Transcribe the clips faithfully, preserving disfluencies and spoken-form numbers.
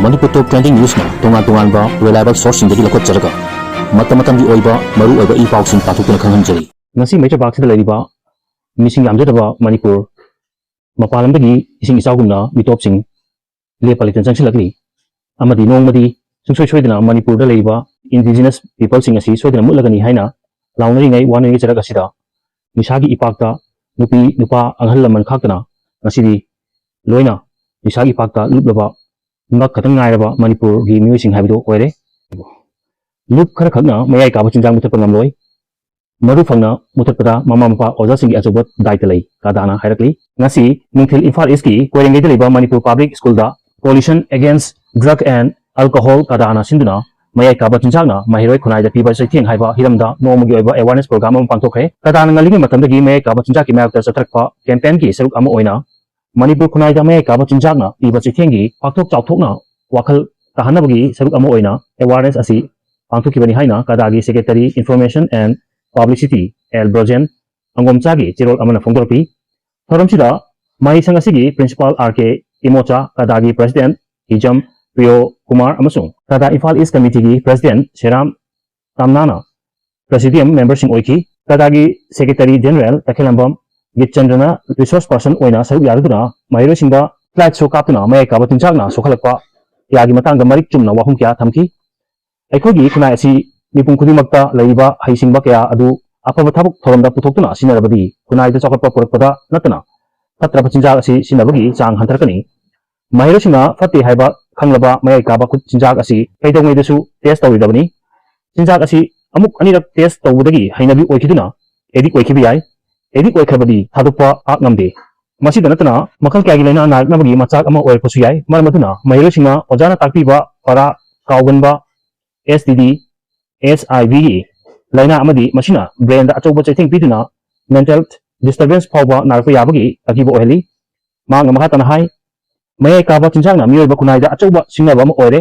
ꯃꯅꯤꯄꯨꯔ ꯇꯣꯞ trending ꯅ꯭ꯌꯨꯁꯅ ꯇꯣꯉꯥꯟ ꯇꯣꯉꯥꯟꯕ reliable ꯁꯣꯔꯁꯁꯤꯡꯗꯒꯤ ꯂꯧꯈꯠꯆꯔꯒ ꯃꯇꯝ ꯃꯇꯝꯒꯤ ꯑꯣꯏꯕ ꯃꯔꯨ ꯑꯣꯏꯕ ꯏ ꯄꯥꯎꯁꯤꯡ ꯄꯥꯊꯣꯛꯇꯨꯅ ꯈꯪꯍꯟꯖꯔꯤ꯫ ꯉꯁꯤ ꯃꯩꯇ꯭ꯔꯄꯥꯛꯁꯤꯗ ꯂꯩꯔꯤꯕ ꯃꯤꯁꯤꯡ ꯌꯥꯝꯖꯗꯕ ꯃꯅꯤꯄꯨꯔ ꯃꯄꯥꯟ ꯂꯝꯗꯒꯤ ꯏꯁꯤꯡ ꯏꯆꯥꯎꯒꯨꯝꯅ ꯃꯤꯇꯣꯞꯁꯤꯡ ꯂꯦꯞꯄ ꯂꯩꯇꯅ ꯆꯪꯁꯤꯜꯂꯛꯂꯤ꯫ ꯑꯃꯗꯤ ꯅꯣꯡꯃꯗꯤ ꯁꯨꯡꯁꯣꯏ ꯁꯣꯏꯗꯅ ꯃꯅꯤꯄꯨꯔꯗ ꯂꯩꯔꯤꯕ ꯏꯟꯗꯤꯖꯤꯅꯁ ꯄꯤꯄꯜꯁꯤꯡ ꯑꯁꯤ ꯁꯣꯏꯗꯅ ꯃꯨꯠꯂꯒꯅꯤ ꯍꯥꯏꯅ ꯂꯥꯎꯅꯔꯤꯉꯩ ꯋꯥꯅꯔꯤꯉꯩ ꯆꯔꯛ ꯑꯁꯤꯗ ꯅꯤꯁꯥꯒꯤ ꯏꯄꯥꯛꯇ ꯅꯨꯄꯤ ꯅꯨꯄꯥ ꯑꯍꯜ ꯂꯃꯟ ꯈꯥꯛꯇꯅ ꯉꯁꯤꯗꯤ ꯂꯣꯏꯅ ꯅꯤꯁꯥꯒꯤ ꯏꯄꯥꯛꯇ ꯂꯨꯞꯂꯕ ꯉꯛ ꯈꯛꯇꯪ ꯉꯥꯏꯔꯕ ꯃꯅꯤꯄꯨꯔꯒꯤ ꯃꯤꯑꯣꯏꯁꯤꯡ ꯍꯥꯏꯕꯗꯨ ꯑꯣꯏꯔꯦ꯫ ꯂꯨꯞ ꯈꯔꯈꯛꯅ ꯃꯌꯥꯏ ꯀꯥꯕ ꯆꯤꯟꯖꯥꯛ ꯃꯨꯊꯠꯄ ꯉꯝꯂꯣꯏ꯫ ꯃꯔꯨ ꯐꯪꯅ ꯃꯨꯊꯠꯄꯗ ꯃꯃꯥ ꯃꯄꯥ ꯑꯣꯖꯥꯁꯤꯡꯒꯤ ꯑꯆꯧꯕ ꯗꯥꯏꯇ ꯂꯩ, ꯀꯥꯗꯥꯅ ꯍꯥꯏꯔꯛꯂꯤ꯫ ꯉꯁꯤ ꯅꯨꯡꯊꯤꯜ ꯏꯝꯐꯥꯜ ꯏꯁꯀꯤ ꯀꯣꯏꯔꯦꯡꯒꯩꯗ ꯂꯩꯕ ꯃꯅꯤꯄꯨꯔ ꯄꯕ꯭ꯂꯤꯛ ꯁ꯭ꯀꯨꯜꯗ Coalition Against Drug and Alcohol, ꯀꯥꯗꯥꯅ ꯁꯤꯟꯗꯨꯅ ꯃꯌꯥꯏ ꯀꯥꯕ ꯆꯤꯟꯖꯥꯛꯅ ꯃꯍꯩꯔꯣꯏ ꯈꯨꯟꯅꯥꯏꯗ ꯄꯤꯕ ꯆꯩꯊꯦꯡ ꯍꯥꯏꯕ ꯍꯤꯔꯝꯗ ꯅꯣꯡꯃꯒꯤ ꯑꯣꯏꯕ ꯑꯦꯋꯥꯔꯅꯦꯁ ꯄ꯭ꯔꯣꯒ꯭ꯔꯥꯝ ꯑꯃ ꯄꯥꯡꯊꯣꯛꯈ꯭ꯔꯦ꯫ ꯀꯥꯗꯥꯅ ꯉꯜꯂꯤꯉꯩ ꯃꯇꯝꯗꯒꯤ ꯃꯌꯥꯏ ꯀꯥꯕ ꯆꯤꯟꯖꯥꯛꯀꯤ ꯃꯥꯌꯣꯛꯇ ꯆꯠꯊꯔꯛꯄ ꯀꯦꯝꯄꯦꯟꯒꯤ ꯁꯔꯨꯛ ꯑꯃ ꯑꯣꯏꯅ ꯃꯅꯤꯄꯨꯔ ꯈꯨꯟꯅꯥꯏꯗ ꯃꯌꯥꯏ ꯀꯥꯕ ꯆꯤꯟꯖꯥꯛꯅ ꯄꯤꯕ ꯆꯩꯊꯦꯡꯒꯤ ꯄꯥꯛꯊꯣꯛ ꯆꯥꯎꯊꯣꯛꯅ ꯋꯥꯈꯜ ꯇꯥꯍꯟꯅꯕꯒꯤ ꯁꯔꯨꯛ ꯑꯃ ꯑꯣꯏꯅ ꯑꯦꯋꯥꯔꯅꯦꯁ ꯑꯁꯤ ꯄꯥꯡꯊꯣꯛꯈꯤꯕꯅꯤ ꯍꯥꯏꯅ ꯀꯥꯗꯥꯒꯤ secretary information and publicity L Brojen ꯑꯪꯒꯣꯝꯆꯥꯒꯤ ꯆꯦꯔꯣꯜ ꯑꯃꯅ ꯐꯣꯡꯗꯣꯔꯛꯂꯤ꯫ ꯊꯧꯔꯝꯁꯤꯗ ꯃꯍꯩꯁꯪ ꯑꯁꯤꯒꯤ ꯄ꯭ꯔꯤꯟꯁꯤꯄꯥꯜ ꯑꯥꯔ ꯀꯦ ꯏꯃꯣꯆꯥ, ꯀꯥꯗꯥꯒꯤ ꯄ꯭ꯔꯦꯁꯤꯗꯦꯟꯠ ꯍꯤꯖꯝ ꯄ꯭ꯔꯤꯌꯣ ꯀꯨꯃꯥꯔ ꯑꯃꯁꯨꯡ ꯀꯥꯗꯥ ꯏꯝꯐꯥꯜ ꯏꯁ ꯀꯃꯤꯇꯤꯒꯤ ꯄ꯭ꯔꯦꯁꯤꯗꯦꯟꯠ ꯁꯦꯔꯥꯝ ꯇꯥꯝꯅꯥꯅ ꯄ꯭ꯔꯦꯁꯤꯗꯤꯌꯝ ꯃꯦꯝꯕꯔꯁꯤꯡ ꯑꯣꯏꯈꯤ꯫ ꯀꯥꯗꯥꯒꯤ ꯁꯦꯀ꯭ꯔꯦꯇꯔꯤ ꯖꯦꯅꯔꯦꯜ ꯇꯈꯦꯂꯝꯕꯝ ꯒꯤꯠꯆꯟꯗ꯭ꯔꯅ ꯔꯤꯁꯣꯔꯁ ꯄꯔꯁꯟ ꯑꯣꯏꯅ ꯁꯔꯨꯛ ꯌꯥꯔꯨꯗꯨꯅ ꯃꯍꯩꯔꯣꯏꯁꯤꯡꯗ ꯁ꯭ꯂꯥꯏꯗ ꯁꯣ ꯀꯥꯞꯇꯨꯅ ꯃꯌꯥꯏ ꯀꯥꯕ ꯆꯤꯟꯖꯥꯛꯅ ꯁꯣꯛꯍꯜꯂꯛꯄ ꯀꯌꯥꯒꯤ ꯃꯇꯥꯡꯗ ꯃꯔꯤꯛ ꯆꯨꯝꯅ ꯋꯥꯐꯝ ꯀꯌꯥ ꯊꯝꯈꯤ꯫ ꯑꯩꯈꯣꯏꯒꯤ ꯈꯨꯟꯅꯥꯏ ꯑꯁꯤ ꯃꯤꯄꯨꯝ ꯈꯨꯗꯤꯡꯃꯛꯇ ꯂꯩꯔꯤꯕ ꯍꯩꯁꯤꯡꯕ ꯀꯌꯥ ꯑꯗꯨ ꯑꯐꯕ ꯊꯕꯛ ꯊꯧꯔꯝꯗ ꯄꯨꯊꯣꯛꯇꯨꯅ ꯁꯤꯖꯤꯟꯅꯔꯕꯗꯤ ꯈꯨꯟꯅꯥꯏꯗ ꯆꯥꯎꯈꯠꯄ ꯄꯨꯔꯛꯄꯗ ꯅꯠꯇꯅ ꯐꯠꯇ꯭ꯔꯕ ꯆꯤꯟꯖꯥꯛ ꯑꯁꯤ ꯁꯤꯖꯤꯟꯅꯕꯒꯤ ꯆꯥꯡ ꯍꯟꯊꯔꯛꯀꯅꯤ꯫ ꯃꯍꯩꯔꯣꯏꯁꯤꯡꯅ ꯐꯠꯇꯦ ꯍꯥꯏꯕ ꯈꯪꯂꯕ ꯃꯌꯥꯏ ꯀꯥꯕ ꯈꯨꯠ ꯆꯤꯟꯖꯥꯛ ꯑꯁꯤ ꯀꯩꯗꯧꯉꯩꯗꯁꯨ ꯇꯦꯁ ꯇꯧꯔꯣꯏꯗꯕꯅꯤ꯫ ꯆꯤꯟꯖꯥꯛ ꯑꯁꯤ ꯑꯃꯨꯛ ꯑꯅꯤꯔꯛ ꯇꯦꯁ ꯇꯧꯕꯗꯒꯤ ꯍꯩꯅꯕꯤ ꯑꯣꯏꯈꯤꯗꯨꯅ ꯑꯦꯗꯤꯛ ꯑꯣꯏꯈꯤꯕ ꯌꯥꯏ꯫ ꯑꯦꯗꯤꯛ ꯑꯣꯏꯈ꯭ꯔꯕꯗꯤ ꯊꯥꯗꯣꯛꯄ ꯄꯥꯛ ꯉꯝꯗꯦ꯫ ꯃꯁꯤꯗ ꯅꯠꯇꯅ ꯃꯈꯜ ꯀꯌꯥꯒꯤ ꯂꯥꯏꯅꯥ ꯅꯥꯔꯛꯅꯕꯒꯤ ꯃꯆꯥꯛ ꯑꯃ ꯑꯣꯏꯔꯛꯄꯁꯨ ꯌꯥꯏ꯫ ꯃꯔꯝ ꯑꯗꯨꯅ ꯃꯍꯩꯔꯣꯏꯁꯤꯡꯅ ꯑꯣꯖꯥꯅ ꯇꯥꯛꯄꯤꯕ ꯄꯔꯥ ꯀꯥꯎꯒꯟꯕ, ꯑꯦꯁ ꯇꯤ ꯗꯤ, ꯑꯦꯁ ꯑꯥꯏ ꯚꯤꯒꯤ ꯂꯥꯏꯅꯥ ꯑꯃꯗꯤ ꯃꯁꯤꯅ ꯕ꯭ꯔꯦꯟꯗ ꯑꯆꯧꯕ ꯆꯩꯊꯦꯡ ꯄꯤꯗꯨꯅ ꯃꯦꯟꯇꯦꯜ ꯗꯤꯁꯇꯔꯕꯦꯟꯁ ꯐꯥꯎꯕ ꯅꯥꯔꯛꯄ ꯌꯥꯕꯒꯤ ꯑꯀꯤꯕ ꯑꯣꯏꯍꯜꯂꯤ꯫ ꯃꯍꯥꯛꯅ ꯃꯈꯥ ꯇꯥꯅ ꯍꯥꯏ, ꯃꯌꯥꯏ ꯀꯥꯕ ꯆꯤꯟꯖꯥꯛꯅ ꯃꯤꯑꯣꯏꯕ ꯈꯨꯟꯅꯥꯏꯗ ꯑꯆꯧꯕ ꯁꯤꯡꯅꯕ ꯑꯃ ꯑꯣꯏꯔꯦ꯫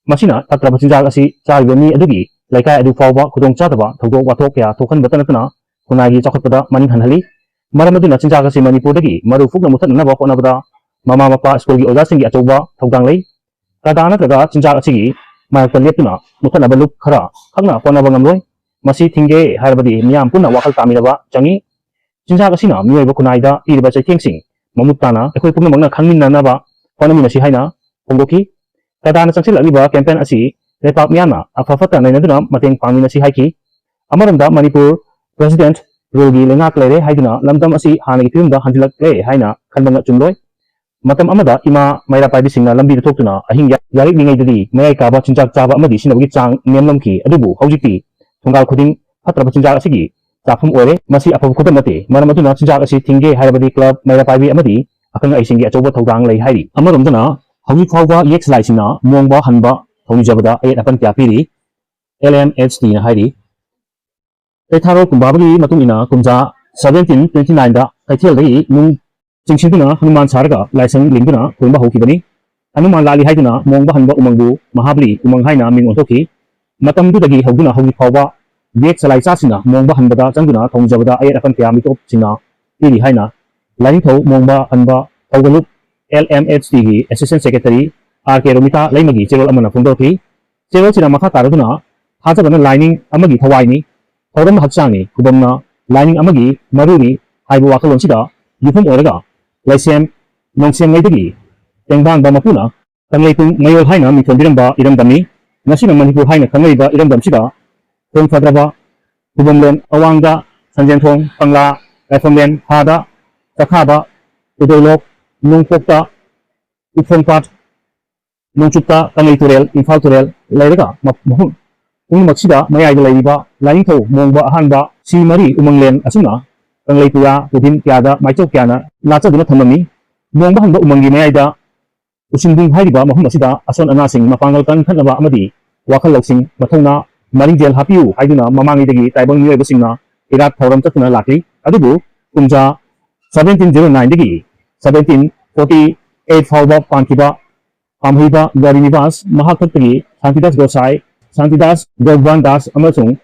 ꯃꯁꯤꯅ ꯐꯠꯇ꯭ꯔꯕ ꯆꯤꯟꯖꯥꯛ ꯑꯁꯤ ꯆꯥꯔꯤꯕ ꯃꯤ ꯑꯗꯨꯒꯤ ꯂꯩꯀꯥꯏ ꯑꯗꯨ ꯐꯥꯎꯕ ꯈꯨꯗꯣꯡꯆꯥꯗꯕ ꯊꯧꯗꯣꯛ ꯋꯥꯊꯣꯛ ꯀꯌꯥ ꯊꯣꯛꯍꯟꯕꯇ ꯅꯠꯇꯅ ꯈꯨꯟꯅꯥꯏꯒꯤ ꯆꯥꯎꯈꯠꯄꯗ ꯃꯅꯤꯡ ꯍꯟꯍꯜꯂꯤ꯫ ꯃꯔꯝ ꯑꯗꯨꯅ ꯆꯤꯟꯖꯥꯛ ꯑꯁꯤ ꯃꯅꯤꯄꯨꯔꯗꯒꯤ ꯃꯔꯨ ꯐꯨꯛꯅ ꯃꯨꯊꯠꯅꯅꯕ ꯍꯣꯠꯅꯕꯗ ꯃꯃꯥ ꯃꯄꯥ, ꯁ꯭ꯀꯨꯜꯒꯤ ꯑꯣꯖꯥꯁꯤꯡꯒꯤ ꯑꯆꯧꯕ ꯊꯧꯗꯥꯡ ꯂꯩ꯫ ꯀꯗꯥ ꯅꯠꯇ꯭ꯔꯒ ꯆꯤꯟꯖꯥꯛ ꯑꯁꯤꯒꯤ ꯃꯥꯌꯣꯛꯇ ꯂꯦꯞꯇꯨꯅ ꯃꯨꯊꯠꯅꯕ ꯂꯨꯞ ꯈꯔ ꯈꯛꯅ ꯍꯣꯠꯅꯕ ꯉꯝꯂꯣꯏ꯫ ꯃꯁꯤ ꯊꯤꯡꯒꯦ ꯍꯥꯏꯔꯕꯗꯤ ꯃꯤꯌꯥꯝ ꯄꯨꯟꯅ ꯋꯥꯈꯜ ꯇꯥꯃꯤꯟꯅꯕ ꯆꯪꯏ꯫ ꯆꯤꯟꯖꯥꯛ ꯑꯁꯤꯅ ꯃꯤꯑꯣꯏꯕ ꯈꯨꯟꯅꯥꯏꯗ ꯄꯤꯔꯤꯕ ꯆꯩꯊꯦꯡꯁꯤꯡ ꯃꯃꯨꯠ ꯇꯥꯅ ꯑꯩꯈꯣꯏ ꯄꯨꯝꯅꯃꯛꯅ ꯈꯪꯃꯤꯟꯅꯅꯕ ꯍꯣꯠꯅꯃꯤꯟꯅꯁꯤ ꯍꯥꯏꯅ ꯐꯣꯡꯗꯣꯛꯈꯤ꯫ ꯀꯗꯥꯅ ꯆꯪꯁꯤꯜꯂꯛꯂꯤꯕ ꯀꯦꯝꯄꯦꯟ ꯑꯁꯤ ꯂꯩꯄꯥꯛ ꯃꯤꯌꯥꯝꯅ ꯑꯐ ꯐꯠꯇ ꯅꯩꯅꯗꯨꯅ ꯃꯇꯦꯡ ꯄꯥꯡꯃꯤꯟꯅꯁꯤ ꯍꯥꯏꯈꯤ꯫ ꯑꯃꯔꯣꯝꯗ ꯃꯅꯤꯄꯨꯔ ꯄ꯭ꯔꯦꯁꯤꯗꯦꯟꯠ ꯔꯨꯜꯒꯤ ꯂꯩꯉꯥꯛ ꯂꯩꯔꯦ ꯍꯥꯏꯗꯨꯅ ꯂꯝꯗꯝ ꯑꯁꯤ ꯍꯥꯟꯅꯒꯤ ꯐꯤꯕꯝꯗ ꯍꯟꯖꯤꯜꯂꯛꯂꯦ ꯍꯥꯏꯅ ꯈꯟꯕ ꯉ-, ꯆꯨꯝꯂꯣꯏ꯫ ꯃꯇꯝ ꯑꯃꯗ ꯏꯃꯥ ꯃꯩꯔꯥ ꯄꯥꯏꯕꯤꯁꯤꯡꯅ ꯂꯝꯕꯤꯗ ꯊꯣꯛꯇꯨꯅ ꯑꯍꯤꯡ ꯌꯥ-, ꯌꯥꯔꯤꯛꯂꯤꯉꯩꯗꯗꯤ ꯃꯌꯥꯏ ꯀꯥꯕ ꯆꯤꯟꯖꯥꯛ ꯆꯥꯕ ꯑꯃꯗꯤ ꯁꯤꯖꯤꯟꯅꯕꯒꯤ ꯆꯥꯡ ꯅꯦꯝꯂꯝꯈꯤ, ꯑꯗꯨꯕꯨ ꯍꯧꯖꯤꯛꯇꯤ ꯊꯣꯡꯒꯥꯜ ꯈꯨꯗꯤꯡ ꯐꯠꯇ꯭ꯔꯕ ꯆꯤꯟꯖꯥꯛ ꯑꯁꯤꯒꯤ ꯆꯥꯐꯝ ꯑꯣꯏꯔꯦ꯫ ꯃꯁꯤ ꯑꯐꯕ ꯈꯨꯗꯝ ꯅꯠꯇꯦ꯫ ꯃꯔꯝ ꯑꯗꯨꯅ ꯆꯤꯟꯖꯥꯛ ꯑꯁꯤ ꯊꯤꯡꯒꯦ ꯍꯥꯏꯔꯕꯗꯤ ꯀ꯭ꯂꯕ, ꯃꯩꯔꯥ ꯄꯥꯏꯕꯤ ꯑꯃꯗꯤ ꯑꯈꯪ ꯑꯍꯩꯁꯤꯡꯒꯤ ꯑꯆꯧꯕ ꯊꯧꯗꯥꯡ ꯂꯩ ꯍꯥꯏꯔꯤ꯫ ꯑꯃꯔꯣꯝꯗꯅ ꯍꯧꯖꯤꯛ ꯐꯥꯎꯕ ꯌꯦꯛ ꯁꯂꯥꯏꯁꯤꯡꯅ ꯃꯣꯡꯕ ꯍꯟꯕ ꯊꯧꯅꯤꯖꯕꯗ ꯑꯌꯦꯠ ꯑꯄꯟ ꯀꯌꯥ ꯄꯤꯔꯤ꯫ ꯑꯦꯜ ꯑꯦꯝ ꯑꯦꯆ ꯇꯤꯅ ꯍꯥꯏꯔꯤ꯫ ꯀꯩꯊꯥꯔꯣꯜ ꯀꯨꯝꯕꯥꯕꯒꯤ ꯃꯇꯨꯡ ꯏꯟꯅ ꯀꯨꯝꯖꯥ ꯁꯕꯦꯟꯇꯤꯟ ꯇ꯭ꯋꯦꯟꯇꯤ ꯅꯥꯏꯟꯗ ꯀꯩꯊꯦꯜꯗꯒꯤ ꯅꯨꯡ ꯆꯤꯡꯁꯤꯟꯗꯨꯅ ꯍꯅꯨꯃꯥꯟ ꯁꯥꯔꯒ ꯂꯥꯏꯁꯪ ꯂꯤꯡꯗꯨꯅ ꯈꯨꯔꯨꯝꯕ ꯍꯧꯈꯤꯕꯅꯤ꯫ ꯍꯅꯨꯃꯥꯟ ꯂꯥꯠꯂꯤ ꯍꯥꯏꯗꯨꯅ ꯃꯣꯡꯕ ꯍꯟꯕ ꯎꯃꯪꯕꯨ ꯃꯍꯥꯕꯂꯤ ꯎꯃꯪ ꯍꯥꯏꯅ ꯃꯤꯡ ꯑꯣꯟꯊꯣꯛꯈꯤ꯫ ꯃꯇꯝꯗꯨꯗꯒꯤ ꯍꯧꯗꯨꯅ ꯍꯧꯖꯤꯛ ꯐꯥꯎꯕ ꯌꯦꯛ ꯆꯂꯥꯏ ꯆꯥꯁꯤꯡꯅ ꯃꯣꯡꯕ ꯍꯟꯕꯗ ꯆꯪꯗꯨꯅ ꯊꯧꯅꯤꯖꯕꯗ ꯑꯌꯦꯠ ꯑꯄꯟ ꯀꯌꯥ ꯃꯤꯇꯣꯞꯁꯤꯡꯅ ꯄꯤꯔꯤ ꯍꯥꯏꯅ ꯂꯥꯏꯅꯤꯡꯊꯧ ꯃꯣꯡꯕ ꯍꯟꯕ ꯊꯧꯒꯜꯂꯨꯞ, ꯑꯦꯜ ꯑꯦꯝ ꯑꯦꯆ ꯇꯤꯒꯤ ꯑꯦꯁꯤꯁꯇꯦꯟꯠ ꯁꯦꯀ꯭ꯔꯦꯇꯔꯤ ꯑꯥꯔ ꯀꯦ ꯔꯣꯃꯤꯇꯥ ꯂꯩꯃꯒꯤ ꯆꯦꯔꯣꯜ ꯑꯃꯅ ꯐꯣꯡꯗꯣꯔꯛꯈꯤ꯫ ꯆꯦꯔꯣꯜꯁꯤꯗ ꯃꯈꯥ ꯇꯥꯔꯗꯨꯅ ꯊꯥꯖꯕꯅ ꯂꯥꯏꯅꯤꯡ ꯑꯃꯒꯤ ꯊꯋꯥꯏꯅꯤ, ꯊꯧꯔꯝ ꯍꯛꯆꯥꯡꯅꯤ, ꯈꯨꯕꯝꯅ ꯂꯥꯏꯅꯤꯡ ꯑꯃꯒꯤ ꯃꯔꯨꯅꯤ ꯍꯥꯏꯕ ꯋꯥꯈꯜꯂꯣꯟꯁꯤꯗ ꯌꯨꯝꯐꯝ ꯑꯣꯏꯔꯒ ꯂꯩꯁꯦꯝ ꯅꯣꯡꯁꯦꯝꯉꯩꯗꯒꯤ ꯇꯦꯡꯕꯥꯡꯕ ꯃꯄꯨꯅ ꯀꯪꯂꯩꯄꯨꯡ ꯃꯌꯣꯜ ꯍꯥꯏꯅ ꯃꯤꯡꯊꯣꯟꯕꯤꯔꯝꯕ ꯏꯔꯝꯗꯝꯅꯤ꯫ ꯉꯁꯤꯅ ꯃꯅꯤꯄꯨꯔ ꯍꯥꯏꯅ ꯈꯪꯅꯔꯤꯕ ꯏꯔꯝꯗꯝꯁꯤꯗ ꯈꯣꯡ ꯐꯗ꯭ꯔꯕ ꯈꯨꯕꯝꯂꯦꯟ ꯑꯋꯥꯡꯗ, ꯁꯟꯖꯦꯟꯊꯣꯡ, ꯀꯪꯂꯥ, ꯂꯥꯏꯐꯝꯂꯦꯟ ꯍꯥꯗ, ꯆꯈꯥꯕ, ꯎꯗꯣꯏꯂꯣꯛ, ꯅꯣꯡꯄꯣꯛꯇ, ꯎꯐꯣꯡꯄꯥꯠ, ꯅꯣꯡꯆꯨꯞꯇ ꯀꯪꯂꯩ ꯇꯨꯔꯦꯜ, ꯏꯝꯐꯥꯜ ꯇꯨꯔꯦꯜ ꯂꯩꯔꯒ ꯃ-, ꯃꯐꯝ ꯄꯨꯝꯅꯃꯛꯁꯤꯗ ꯃꯌꯥꯏꯗ ꯂꯩꯔꯤꯕ ꯂꯥꯏꯅꯤꯡꯊꯧ ꯃꯣꯡꯕ ꯑꯍꯥꯟꯕ ꯁꯤ ꯃꯔꯤ ꯎꯃꯪꯂꯦꯟ ꯑꯁꯨꯝꯅ ꯀꯪꯂꯩ ꯄꯨꯌꯥ ꯄꯨꯗꯤꯟ ꯀꯌꯥꯗ ꯃꯥꯏꯆꯧ ꯀꯌꯥꯅ ꯂꯥꯠꯆꯗꯨꯅ ꯊꯝꯂꯝꯃꯤ꯫ ꯃꯣꯡꯕ ꯍꯟꯕ ꯎꯃꯪꯒꯤ ꯃꯌꯥꯏꯗ ꯎꯁꯤꯟꯕꯨꯡ ꯍꯥꯏꯔꯤꯕ ꯃꯐꯝ ꯑꯁꯤꯗ ꯑꯁꯣꯟ ꯑꯅꯥꯁꯤꯡ ꯃꯄꯥꯡꯒꯜ ꯀꯟꯈꯠꯅꯕ ꯑꯃꯗꯤ ꯋꯥꯈꯜ ꯂꯧꯁꯤꯡ ꯃꯊꯧꯅꯥ ꯃꯔꯤꯡꯖꯦꯜ ꯍꯥꯞꯄꯤꯌꯨ ꯍꯥꯏꯗꯨꯅ ꯃꯃꯥꯡꯉꯩꯗꯒꯤ ꯇꯥꯏꯕꯪ ꯃꯤꯑꯣꯏꯕꯁꯤꯡꯅ ꯏꯔꯥꯠ ꯊꯧꯔꯝ ꯆꯠꯇꯨꯅ ꯂꯥꯛꯂꯤ꯫ ꯑꯗꯨꯕꯨ ꯀꯨꯝꯖꯥ ꯁꯕꯦꯟꯇꯤꯟ ꯖꯤꯔꯣ ꯅꯥꯏꯟꯗꯒꯤ ꯁꯕꯦꯟꯇꯤꯟ ꯐꯣꯔꯇꯤ ꯑꯩꯠ ꯐꯥꯎꯕ ꯄꯥꯟꯈꯤꯕ ꯄꯥꯝꯍꯩꯕ ꯒꯧꯔꯤ ꯅꯤꯕꯥꯁ, ꯃꯍꯥꯛ ꯈꯛꯇꯒꯤ ꯁꯥꯟꯇꯤꯗꯥꯁ ꯒꯣꯁꯥꯏ, ꯁꯥꯟꯇꯤꯗꯥꯁ ꯒꯣꯒ꯭ꯋꯥꯟ ꯗꯥꯁ ꯑꯃꯁꯨꯡ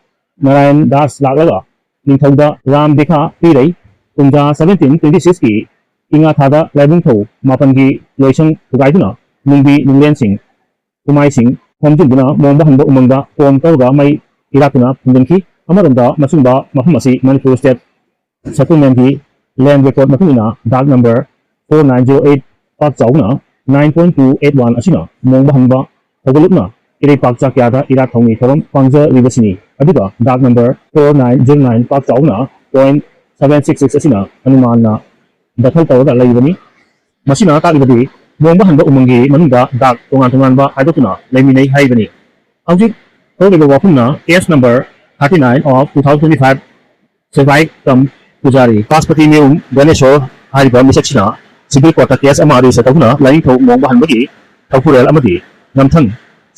ꯅꯥꯔꯥꯌꯟ ꯗꯥꯁ ꯂꯥꯛꯂꯒ ꯅꯤꯡꯊꯧꯗ ꯔꯥꯝ ꯗꯦꯈꯥ ꯄꯤꯔꯩ꯫ ꯀꯨꯝꯖꯥ ꯁꯕꯦꯟꯇꯤꯟ ꯇ꯭ꯋꯦꯟꯇꯤ ꯁꯤꯛꯁꯀꯤ ꯏꯉꯥ ꯊꯥꯗ ꯂꯥꯏꯕꯨꯡꯊꯧ ꯃꯥꯄꯟꯒꯤ ꯂꯣꯏꯁꯪ ꯊꯨꯒꯥꯏꯗꯨꯅ ꯅꯨꯡꯕꯤ ꯅꯨꯡꯂꯦꯟꯁꯤꯡ ꯀꯨꯃꯥꯏꯁꯤꯡ ꯈꯣꯝꯖꯤꯟꯗꯨꯅ ꯃꯣꯡꯕ ꯍꯟꯕ ꯎꯃꯪꯗ ꯀꯣꯝ ꯇꯧꯔꯒ ꯃꯩ ꯏꯔꯥꯠꯇꯨꯅ ꯐꯨꯝꯖꯤꯟꯈꯤ꯫ ꯑꯃꯔꯣꯝꯗ ꯃꯁꯤꯒꯨꯝꯕ ꯃꯐꯝ ꯑꯁꯤ ꯃꯅꯤꯄꯨꯔ ꯁ꯭ꯇꯦꯠ ꯁꯦꯇꯜꯃꯦꯟꯒꯤ ꯂꯦꯟ ꯔꯦꯀꯣꯔꯗ ꯃꯇꯨꯡ ꯏꯟꯅ ꯗꯥꯛ number four nine zero eight ꯄꯥꯛ ꯆꯥꯎꯅ nine point two eight one ꯑꯁꯤꯅ ꯃꯣꯡꯕ ꯍꯟꯕ ꯍꯧꯒꯠꯂꯨꯞꯅ ꯏꯔꯩꯄꯥꯛ ꯆꯥꯛꯌꯥꯗ ꯏꯔꯥꯠ ꯊꯧꯅꯤ ꯊꯧꯔꯝ ꯄꯥꯡꯖꯔꯤꯕꯁꯤꯅꯤ꯫ ꯑꯗꯨꯒ ꯗꯥꯛ number four nine zero nine ꯄꯥꯛ ꯆꯥꯎꯅ ꯄꯣꯏꯟ ꯁꯚꯦꯟ ꯁꯤꯛꯁ ꯁꯤꯛꯁ ꯑꯁꯤꯅ ꯍꯅꯨꯃꯥꯟꯅ ꯗꯈꯜ ꯇꯧꯔꯒ ꯂꯩꯔꯤꯕꯅꯤ꯫ ꯃꯁꯤꯅ ꯇꯥꯛꯂꯤꯕꯗꯤ ꯃꯣꯡꯕ ꯍꯟꯕ ꯎꯃꯪꯒꯤ ꯃꯅꯨꯡꯗ ꯗꯥꯛ ꯇꯣꯉꯥꯟ ꯇꯣꯉꯥꯟꯕ ꯈꯥꯏꯗꯣꯛꯇꯨꯅ ꯂꯩꯃꯤꯟꯅꯩ ꯍꯥꯏꯕꯅꯤ꯫ ꯍꯧꯖꯤꯛ ꯊꯣꯛꯂꯤꯕ ꯋꯥꯐꯝꯅ case number thirty nine of two thousand twenty five ꯁꯦꯕꯥꯏ ꯀꯝ ꯄꯨꯖꯥꯔꯤ ꯄꯥꯁꯄꯇꯤ ꯃꯌꯨꯝ ꯒꯅꯦꯁꯣꯔ ꯍꯥꯏꯔꯤꯕ ꯃꯤꯁꯛꯁꯤꯅ ꯁꯤꯚꯤꯜ ꯀꯣꯔꯠꯇ ꯀꯦꯁ ꯑꯃ ꯔꯦꯖꯤꯁꯇꯔ ꯇꯧꯗꯨꯅ ꯂꯥꯏꯅꯤꯡꯊꯧ ꯃꯣꯡꯕ ꯍꯟꯕꯒꯤ ꯊꯧꯄꯨꯔꯦꯜ ꯑꯃꯗꯤ ꯅꯝꯊꯪ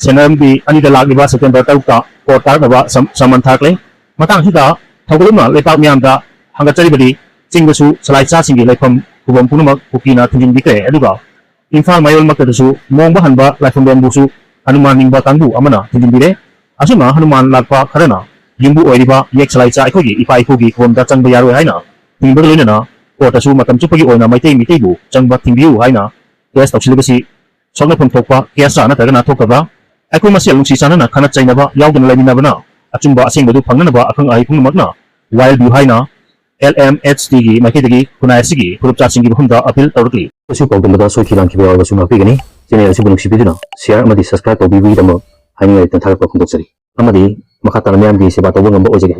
ꯁꯦꯅꯥꯔꯝꯕꯤ ꯑꯅꯤꯗ ꯂꯥꯛꯂꯤꯕ ꯁꯦꯞꯇꯦꯝꯕꯔ ꯇꯔꯨꯛꯇ ꯀꯣꯔꯠ ꯀꯥꯔꯛꯅꯕ ꯁꯝ-, ꯁꯃꯟ ꯊꯥꯔꯛꯂꯦ꯫ ꯃꯇꯥꯡ ꯑꯁꯤꯗ ꯊꯧꯒꯜꯂꯝꯅ ꯂꯩꯄꯥꯛ ꯃꯤꯌꯥꯝꯗ ꯍꯪꯒꯠꯆꯔꯤꯕꯗꯤ ꯆꯤꯡꯗꯁꯨ ꯁꯂꯥꯏ ꯆꯥꯁꯤꯡꯒꯤ ꯂꯩꯐꯝ ꯈꯨꯕꯝ ꯄꯨꯝꯅꯃꯛ ꯀꯨꯀꯤꯅ ꯊꯤꯡꯖꯤꯟꯕꯤꯈ꯭ꯔꯦ꯫ ꯑꯗꯨꯒ ꯏꯝꯐꯥꯜ ꯃꯌꯣꯜꯃꯛꯇꯗꯁꯨ ꯃꯣꯡꯕ ꯍꯟꯕ ꯂꯥꯏꯐꯝꯂꯦꯟꯕꯨꯁꯨ ꯍꯅꯨꯃꯥꯟ ꯅꯤꯡꯕ ꯀꯥꯡꯕꯨ ꯑꯃꯅ ꯊꯤꯡꯖꯤꯟꯕꯤꯔꯦ꯫ ꯑꯁꯨꯝꯅ ꯍꯅꯨꯃꯥꯟ ꯂꯥꯠꯄ ꯈꯔꯅ ꯌꯨꯝꯕꯨ ꯑꯣꯏꯔꯤꯕ ꯌꯦꯛ ꯁꯂꯥꯏꯆꯥ ꯑꯩꯈꯣꯏꯒꯤ ꯏꯄꯥ ꯏꯄꯨꯒꯤ ꯈꯨꯕꯝꯗ ꯆꯪꯕ ꯌꯥꯔꯣꯏ ꯍꯥꯏꯅ ꯊꯤꯡꯕꯒ ꯂꯣꯏꯅꯅ ꯀꯣꯔꯠꯇꯁꯨ ꯃꯇꯝ ꯆꯨꯞꯄꯒꯤ ꯑꯣꯏꯅ ꯃꯩꯇꯩ ꯃꯤꯇꯩꯕꯨ ꯆꯪꯕ ꯊꯤꯡꯕꯤꯌꯨ ꯍꯥꯏꯅ ꯀꯦꯁ ꯇꯧꯁꯤꯜꯂꯤꯕꯁꯤ ꯁꯣꯛꯅꯐꯝ ꯊꯣꯛꯄ ꯀꯦꯁꯔꯥ ꯅꯠꯇ꯭ꯔꯒꯅ ꯊꯣꯛꯇꯕ꯭ꯔꯥ? ꯑꯩꯈꯣꯏ ꯃꯁꯦꯜ ꯅꯨꯡꯁꯤ ꯆꯥꯟꯅꯅ ꯈꯠꯅ ꯆꯩꯅꯕ ꯌꯥꯎꯗꯅ ꯂꯩꯃꯤꯟꯅꯕꯅ ꯑꯆꯨꯝꯕ ꯑꯁꯦꯡꯕꯗꯨ ꯐꯪꯅꯅꯕ ꯑꯈꯪ ꯑꯍꯩ ꯄꯨꯝꯅꯃꯛꯅ ꯋꯥꯌꯦꯜꯕꯤꯌꯨ ꯍꯥꯏꯅ ꯑꯦꯜ ꯑꯦꯝ ꯑꯩꯆ ꯇꯤꯒꯤ ꯃꯥꯏꯀꯩꯗꯒꯤ ꯈꯨꯟꯅꯥꯏ ꯑꯁꯤꯒꯤ ꯐꯨꯔꯨꯞꯆꯥꯁꯤꯡꯒꯤ ꯃꯐꯝꯗ ꯑꯄꯤꯜ ꯇꯧꯔꯛꯂꯤ꯫ ꯑꯩꯈꯣꯏꯁꯨ ꯄꯥꯎꯗꯝꯕꯗ ꯁꯣꯏꯈꯤ ꯂꯥꯟꯈꯤꯕ ꯌꯥꯎꯔꯕꯁꯨ ꯉꯥꯛꯄꯤꯒꯅꯤ꯫ ꯆꯦꯅꯦꯜ ꯑꯁꯤꯕꯨ ꯅꯨꯡꯁꯤꯕꯤꯗꯨꯅ ꯁꯤꯌꯥꯔ ꯑꯃꯗꯤ ꯁꯕꯁꯀ꯭ꯔꯥꯏꯕ ꯇꯧꯕꯤꯕꯒꯤꯗꯃꯛ ꯍꯥꯏꯅꯤꯡꯉꯥꯏ ꯂꯩꯇꯅ ꯊꯥꯒꯠꯄ ꯐꯣꯡꯗꯣꯛꯆꯔꯤ꯫ ꯑꯃꯗꯤ ꯃꯈꯥ ꯇꯥꯅ ꯃꯤꯌꯥꯝꯒꯤ ꯁꯦꯕꯥ ꯇꯧꯕ ꯉꯝꯕ ꯑꯣꯏꯖꯒꯦ꯫